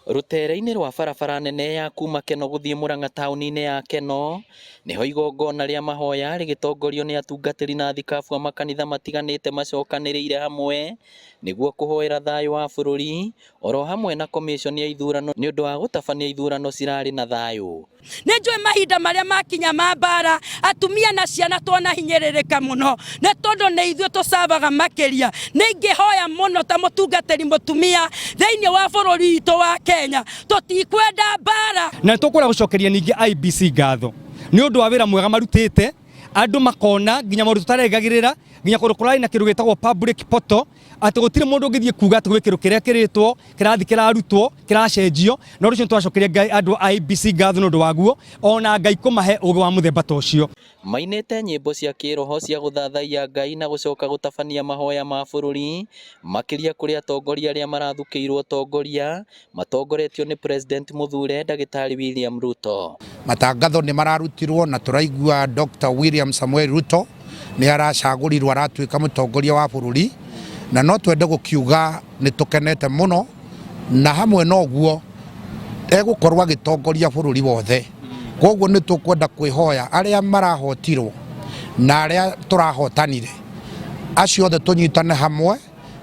Rũteere-inĩ rwa barabara nene ya kuma Keno gũthiĩ Murang'a taũni-inĩ ya Keno, nĩho igongona rĩa mahoya rĩgĩtongorio nĩ atungatĩri na athikabu a makanitha matiganĩte macokanĩrĩire hamwe nĩguo kũhoera thayũ wa bũrũri oro hamwe na komĩconi ya ithurano nĩ ũndũ wa gũtabania ithurano cirarĩ na thayũ. Nĩ njũĩ mahinda marĩa makinya ma mbara, atumia na ciana twanahinyĩrĩrĩka mũno, nĩ tondũ nĩ ithuĩ tũcavaga makĩria. Nĩ ingĩhoya mũno ta mũtungatĩri mũtumia thĩinĩ wa bũrũri witũ wa Kenya, tũtikwenda mbara. Na nĩ tũkwenda gũcokeria ningĩ IEBC ngatho nĩ ũndũ wa wĩra mwega marutĩte, andũ makona nginya maũndũ tũtarerĩgagĩrĩra, nginya kũndũ kũrarĩ na kĩndũ gĩtagwo public portal, atĩ gũtirĩ mũndũ ũngĩthiĩ kuga atĩ gwĩ kĩndũ kĩrĩa kĩrĩtwo kĩrathiĩ kĩrarutwo kĩracenjio, na ũndũ ũcio nĩtũracokeria Ngai andũ a IEBC ngatho nĩ ũndũ waguo, ona Ngai kũmahe ũgĩ wa mũthemba ta ũcio. Mainĩte nyĩmbo cia kĩroho cia gũthathaiya Ngai na gũcoka gũtabania mahoya ma bũrũri, makĩria kũrĩ atongoria arĩa marathukĩirwo ũtongoria matongoretio nĩ President mũthure Ndagĩtarĩ William Ruto. Matangatho nĩ mararutirwo na tũraigua Dr. William Samoei Ruto nĩ aracagũrirwo aratuĩka mũtongoria wa bũrũri, na no twende gũkiuga nĩ tũkenete mũno, na hamwe na ũguo egũkorwo agĩtongoria bũrũri wothe. Koguo nĩ tũkwenda kwĩhoya arĩa marahotirwo na arĩa tũrahotanire, acio othe tũnyitane hamwe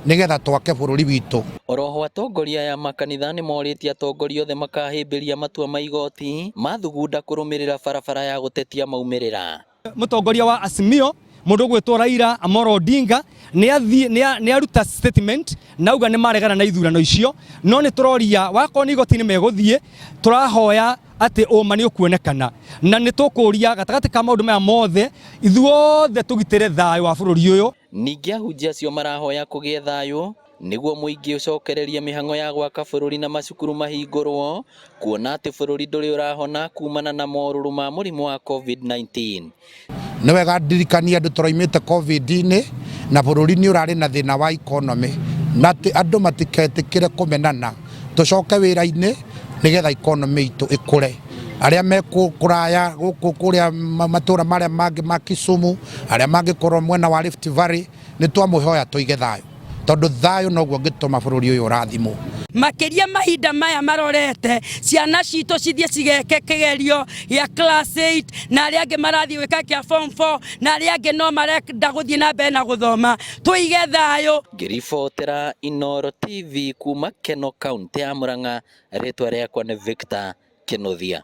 nĩgetha twake bũrũri witũ. Oroho atongoria aya a makanitha nĩ morĩtie atongoria othe makahĩmbĩria matua ma igoti mathugunda kũrũmĩrĩra barabara ya gũtetia maumĩrĩra. Mũtongoria wa Azimio mũndũ ũgwĩtwo Raila Amolo Odinga nĩ aruta statement na auga nĩ maregana na ithurano icio, no nĩ tũroria wakorwo nĩ igoti-inĩ megũthiĩ, tũrahoya atĩ ũma nĩ ũkuonekana, na nĩ tũkũria gatagatĩ ka maũndũ maya mothe ithuothe tũgitĩre thayũ wa bũrũri ũyũ. Ningĩ ahunjia acio marahoya kũgĩe thayũ nĩguo mũingĩ ũcokererie mĩhang'o ya gwaka bũrũri na macukuru mahingũrwo, kuona atĩ bũrũri ndũrĩ ũrahona kumana na morũrũ ma mũrimũ wa COVID-19. Nĩ wega ndirikanie andũ tũraimĩte COVID-inĩ na bũrũri nĩ ũrarĩ na thĩna wa economy, na atĩ andũ matiketĩkĩre kũmenana, tũcoke wĩra-inĩ nĩgetha economy itũ ĩkũre. Arĩa me kũraya gũkũ kũrĩa matũra marĩa mangĩ ma Kisumu, arĩa mangĩkorwo mwena wa Rift Valley, nĩ twamwĩhoya tũige thayũ, tondũ thayũ noguo ũngĩtũma bũrũri ũyũ ũrathimwo. Makĩria mahinda maya marorete ciana citũ cithiĩ cigeke kĩgerio gĩa class 8, na arĩa angĩ marathiĩ gwĩka kĩa form 4, na arĩa angĩ no marenda gũthiĩ na mbere na gũthoma, tũige thayũ. Ngĩribotera Inooro TV kuma Keno, kaũntĩ ya Murang'a, rĩtwa rĩakwa nĩ Victor Kĩnuthia.